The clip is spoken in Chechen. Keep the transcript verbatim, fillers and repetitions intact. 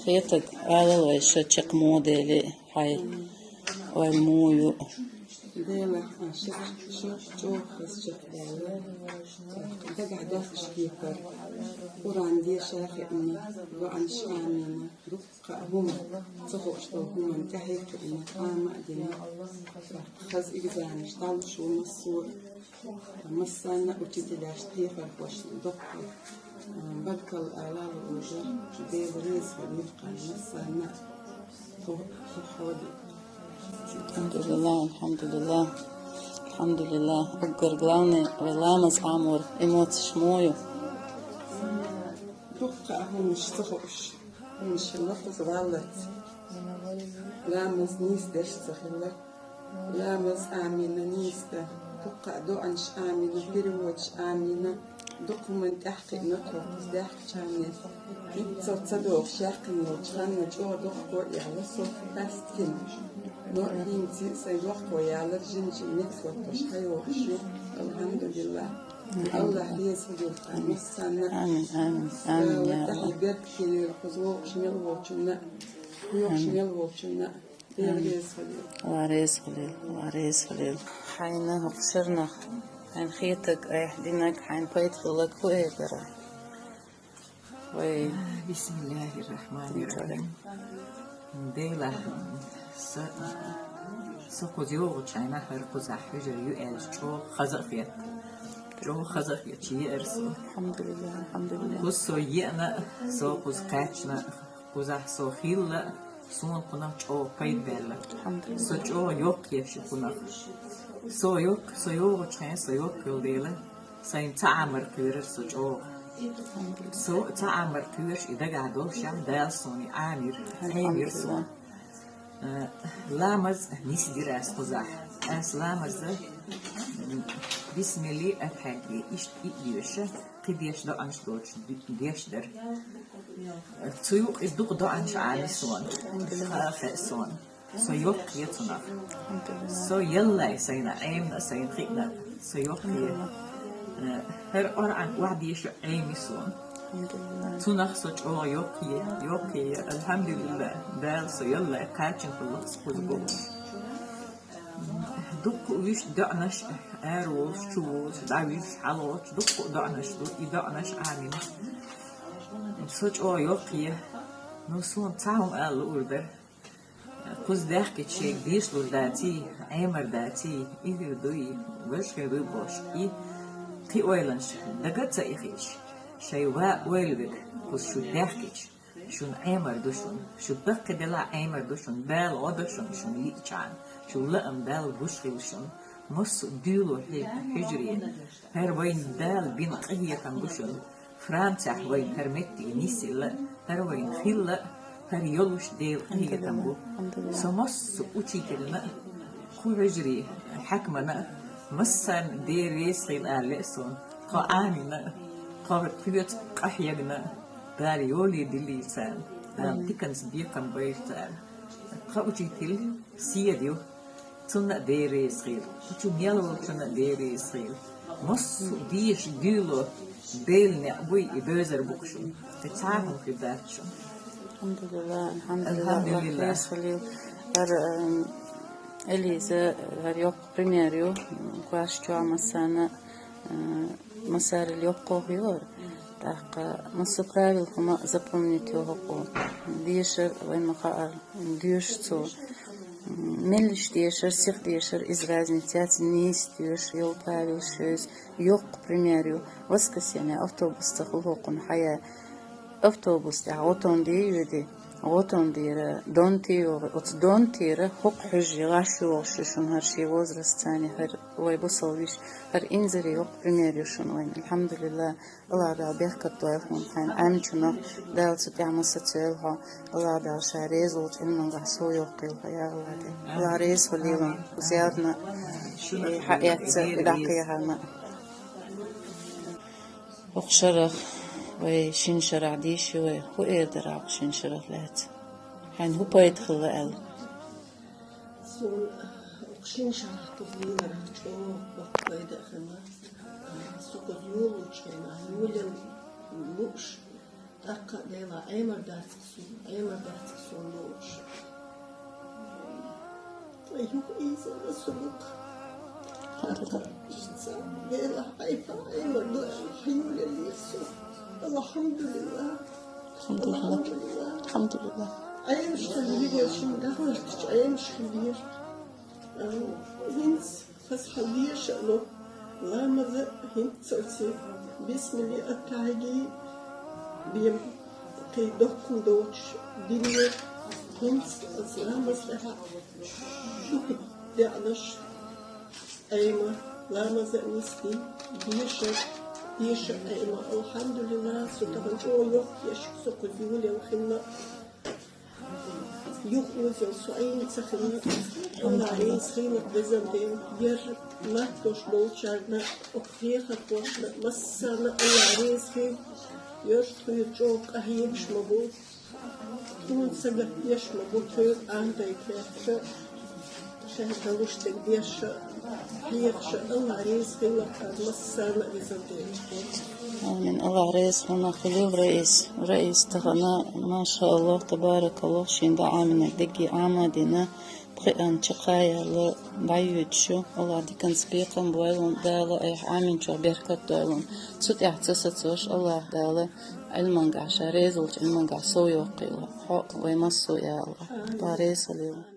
Хетаг, алал вай ша чакх модели хьай, вай му ю. Делахь, а, ша, ша чӀогӀа хаза чакхдаьлла. Дагахь даьхкача кепара Къуръан деша хиъна, дуӀанаш, амина, дуккха а хӀума, ца хууш долу хӀуманна тӀаьхье а кхиъна, Ӏама а дина. Хаза экзаменаш дӀалуш ву массо а. Массарна а учителяшна, хьехархошна доккха, а, баркалла ала луург, Дела реза хуьлийла массарна а. Хо-, хо-, ходи. Алхьамдулиллах, алхьамдулиллах, алхьамдулиллах. Уггар главное, вай ламаз Ӏамор, эмоцеш мо ю. Дуккха а хӀуманаш ца хууш, хӀуманаш хилла кхуза валлалц. Ламаз нийса деш ца хилла. Ламаз амина нийса, дуккха а дуӀанаш амина, переводаш амина, дукха хӀуманна тӀаьхье кхиъна тхо кхуза даьхкачарна. Ниццал ца догӀуш яьккхина йолчу ханна чӀогӀа дохко а яьлла со, хастхина. Но хӀинца сайн дохко ялар жим-жим меттахӀоттош хьайогӀуш ю, алхьамдулиллах. Аллахь реза хуьлийла массарна. Амин, амин, амин, я Аллах. Беркате йойла кхуза вогӀуш мел волчунна а, кхоьхьуш мел волчунна а. Дела реза хуьлийла. Алла реза хуьлийла, Алла реза хуьлийла. Хьайна хӀокху шарнах, хьайна хетаг, айхьа динарг, хьайна пайда хилларг хӀун эр дара? Вай. Бисмиллахир-рахманир-рахим. Делахь, са, са кхуза йогӀучу хенахь хӀара кхузахь хьуьжар ю аьлча чӀогӀа хаза а хетта. ЧӀогӀа хаза а хетта, чу еара со. Алхьамдулиллах, алхьамдулиллах. Кхуза со еана а, со кхуза кхаьчна а, кхузахь со хилла а, суна кхунах чӀогӀа пайда баьлла. Алхьамдулиллах. Со чӀогӀа йоккха еш ю кхунах. Со йоккха, со йогӀучу хенахь со йоккха йолу дела, сайна ца Ӏамар кхоьрура со чӀогӀа. Алхьамдулиллах. Со ца Ӏамар кхоьруш и дагахь доллушехь, Дала суна и Ӏамийра, Ӏемийра суна. Алхьамдулиллах. Э, ламаз нисдира ас кхузахь. Ас ламаз, м, бисмилли, атхьади, иштта и а доьша, кхидерш доӀанаш доцуш д-, деш дара. Цу юкъа и дукха доӀанаш Ӏами суна. Алхьамдулиллах. Хаа хаьа суна. Со йоккха е цунах. Алхьамдулиллах. Со яллай сайна Ӏемина а, сайна хиъна а, со йоккха е. Алхьамдулиллах. Э, хӀара Къуръан охьадеша Ӏеми суна. Алхьамдулиллах. Цунах со чӀогӀа йоккха е, йоккха е. Алхьамдулиллах, Дала со яллай кхаччалц хӀаллакьхьа кхуза бохуш. Дуккха а вуьшта доӀанаш, ара волуш, чу волуш, дӀавуьжуш, хьалгӀоттуш, дуккха а доӀанаш ду, и доӀанаш Ӏамина. Со чӀогӀа йоккха е. Ну, суна цхьа хӀума ала луур дара. Кхуза даьхкича шайга дешалур даций, Ӏемар даций, и хир дуй, важа хир дуй бохуш, и кхин ойланаш дага а ца ихийташ, шайн ва ойла вега, кхуза шу даьхкича, шуна Ӏемар ду шуна, шу даккхий делахь Ӏемар ду шуна, Дала гӀо до шуна, шуна лиъчхьана, шу лаам Далла гуш хила шуна, массо а дуьйло хьи-, хьуьжаре, хӀара вайна Дала бина къинхетам бу шуна. Францехь вайна хӀара меттиг нисъелла, хӀара вайна хилла, хӀара йолуш Делан къинхетам бу. Алхьамдулиллах. Со массо а учительна а, кху хьуьжарийн хьаькамна а, массарна Дела реза хила ала лаьа суна. Тхо Ӏамийна а, тхо тхоьца къахьегна а, Дала йоле диллийла царна. Дала диканца бекхам бойла царна. Тхан учитель Седа ю. Цунна а Дела реза хила. Кху чу мел волчунна а Дела реза хила. Массо а деша дуьйло Делан некъ буй, и доьзар бу-кх шуна. Кхин цхьа а хӀума хир дац шуна. Алхьамдулиллах, алхьамдулиллах, Аллах реза хуьлийла. ХӀара, ам, Элиза, хӀара йоккха пример ю. Класс чохь массарна, а, массарел йоккха хилар. ТӀаккха массо а правил хӀума запомнить йо хӀокхо. Дешар вайн ма хаара, доьшу цо. Меллиш дешар, сиха дешар, иза разница яц, нийса доьшу, йолу правил шуьйза, йоккха пример ю. Воскресенье автобус ца хуьлу хӀокхунна хьаяь. Автобус тӀехь гӀо тонна де йоьди, гӀо тонна дийра, донна те йогӀу, оцу донна тера хӀокху хьуьжаре гӀаш йогӀуш ю шуна хӀара шен возрастца, хӀара вай бусалба йиша, хӀара инзаре йоккха пример ю шуна вайна. Алхьамдулиллах. Аллах Дала беркат дойла хьуна хьайн Ӏамчунах, Дала цу тӀехь ма сацойла хьо, Аллах Дала Ша реза волчу Ӏилманехь совйоккхийла хьо, я Аллах Дела. Аллах реза хуьлийла хьуна, кхуза яларна, и хьаэцна, и дӀакхехьарна. ХӀокху шарах, вай шина шарахь дийши вай, хӀун эр дара хӀокху шина шарах лаьцна? Хьайна хӀун пайда хилла аьлла? Суна хӀокху шина шарахь кхуза леларх чӀогӀа боккха пайда а хилла. Со кхуза йолучу хенахь, йолалла лууш, ТӀаккха Дела Ӏемар дац суна, Ӏемар дац суна лоӀуш. Ткъа юха ийзар со дукха. ТӀаккха иштта Дела Ӏайха Ӏемар ду, хьаюлаллера со. Алхьамдулиллах. Алхьамдулиллах. Алхьамдулиллах. Ӏемаш хила вирер шин дахвартача Ӏемаш хила вир. ХӀинца хаза хьал деша а ло, ламаза хӀинццалци бисмилли аттахьиги бем кхий доккхун доцуш дине, хӀинца аса ламаз тӀехьа шух деӀнаш Ӏема, ламаза а нисди, деша, деша Ӏема. Алхьамдулиллах, со тахана чӀогӀа йоккха еш, со кхуза юлел хилла. Юха озел со Ӏийна ца хилла, Аллах реза хилар безам дела, ер латтош болчарна, оха хьехархошна, массарна Аллах реза хила, ер тхуьра чӀогӀа къахьегаш ма бу, тхуна сагатдеш ма бу, тхуьра Ӏамадай кхетта, шаьш далуш дерг деша, хьехаша, Аллах реза хилар массарна а безам дела. Амин. Аллах реза хиларах хилийла Раис. Раис тахана, машааллах, табаракаллах, шен дан Ӏаминарг дерриге Ӏама а дина, пхиъан чакхъяьлла дӀайоьдуш ю. Аллах диканца бекхам бойла хьуна, Дала айхьа Ӏаминчух беркат дойла хьуна. Цу тӀехь ца сацош, Аллах Дала Ӏилманга, ша резалча Ӏилманга совйоккхийла хьо а, вай массо а, я Аллах. Аллах реза хилийла.